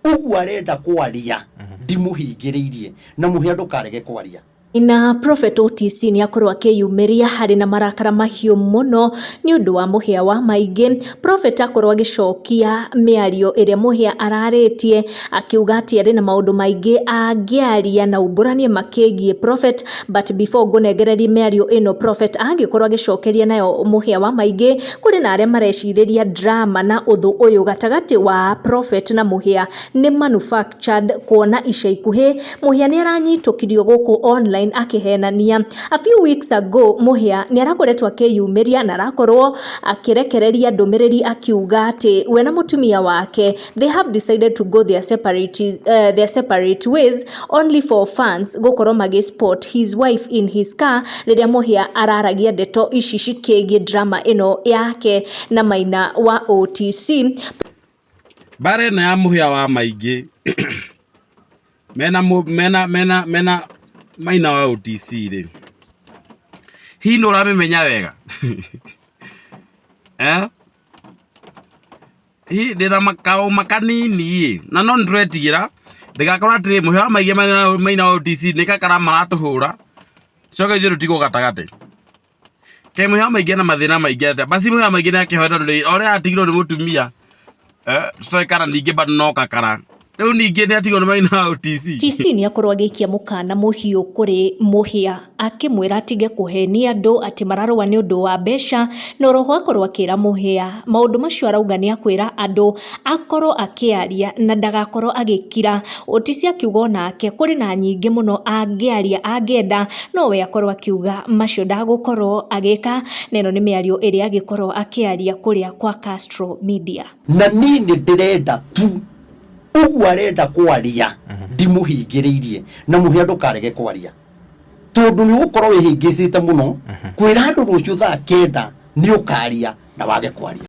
Ũguo arenda kwaria ndimũhingĩrĩirie, na mũhĩa ndũkarege kwaria. Na Prophet OTC nĩ akorwo akĩyumĩria harĩ na marakara mahiũ mũno nĩ ũndũ wa mũhĩa wa maingĩ. Prophet akorwo agĩcokia mĩario ĩrĩa mũhĩa ararĩtie, akiuga atĩ arĩ na maũndũ maingĩ angĩaria na umbũranie makĩgiĩ Prophet. But before ngũnengererie mĩario ĩno Prophet angĩkorwo agĩcokeria nayo mũhĩa wa maingĩ, kũrĩ na arĩa marecirĩria drama na ũthũ ũyũ gatagatĩ wa Prophet na mũhĩa nĩ manufactured, kuona ica ikuhĩ mũhĩa nĩ aranyitũkirio gũkũ online akĩhenania. A few weeks ago mũhĩa nĩ arakoretwo akĩyumĩria na arakorwo akĩrekereria ndũmĩrĩri akiuga atĩ we na mũtumia wake, they have decided to go their separate ways, only for fans gũkorwo magĩ spot his wife in his car rĩrĩa mũhĩa araragia ndeto ici cikĩgiĩ drama ĩno yake na Maina wa OTC. Mbara ĩno ya mũhĩa wa maingĩ mena mena Maina wa OTC rĩ, hihi nĩ ũramĩmenya wega, eh? Hihi ndĩna kaũma kanini ĩ, na no nĩtũretigĩra ndĩgakorwo atĩrĩ mũhĩa wa maingĩ Maina wa OTC nĩ kakara maratũhũra, coke ithuĩ tũtigwo gatagatĩ. Kaĩ mũhĩa wa maingĩ na mathĩna maingĩ atĩa? Basi mũhĩa wa maingĩ nĩ akĩhoe tondũ o ũrĩa atigirwo nĩ mũtumia, eh, tũtoĩ kana ningĩ bado no kakara. Rĩu ningĩ nĩ atigwo nĩ Maina wa OTC. TC nĩ akorwo agĩikia mũkana mũhiũ kũrĩ mũhĩa, akĩmwĩra atige kũhenia andũ atĩ mararũa nĩ ũndũ wa mbeca, na oroho akorwo akĩra mũhĩa maũndũ macio arauga nĩ akwĩra andũ akorwo akĩaria na ndagakorwo agĩkira. OTC akiuga onake kũrĩ na nyingĩ mũno angĩaria angĩenda, no we akorwo akiuga macio ndagũkorwo agĩka, na ĩno nĩ mĩario ĩrĩa agĩkorwo akĩaria kũrĩa kwa Castro Media. Na niĩ nĩ ndĩrenda tu ũguo arenda kwaria ndimũhingĩrĩirie, na mũhĩa ndũkarege kwaria, tondũ nĩ ũgũkorwo wĩhĩngĩcĩte mũno kwĩra andũ rũciũ thaa 9 nĩ ũkaria na wage kwaria.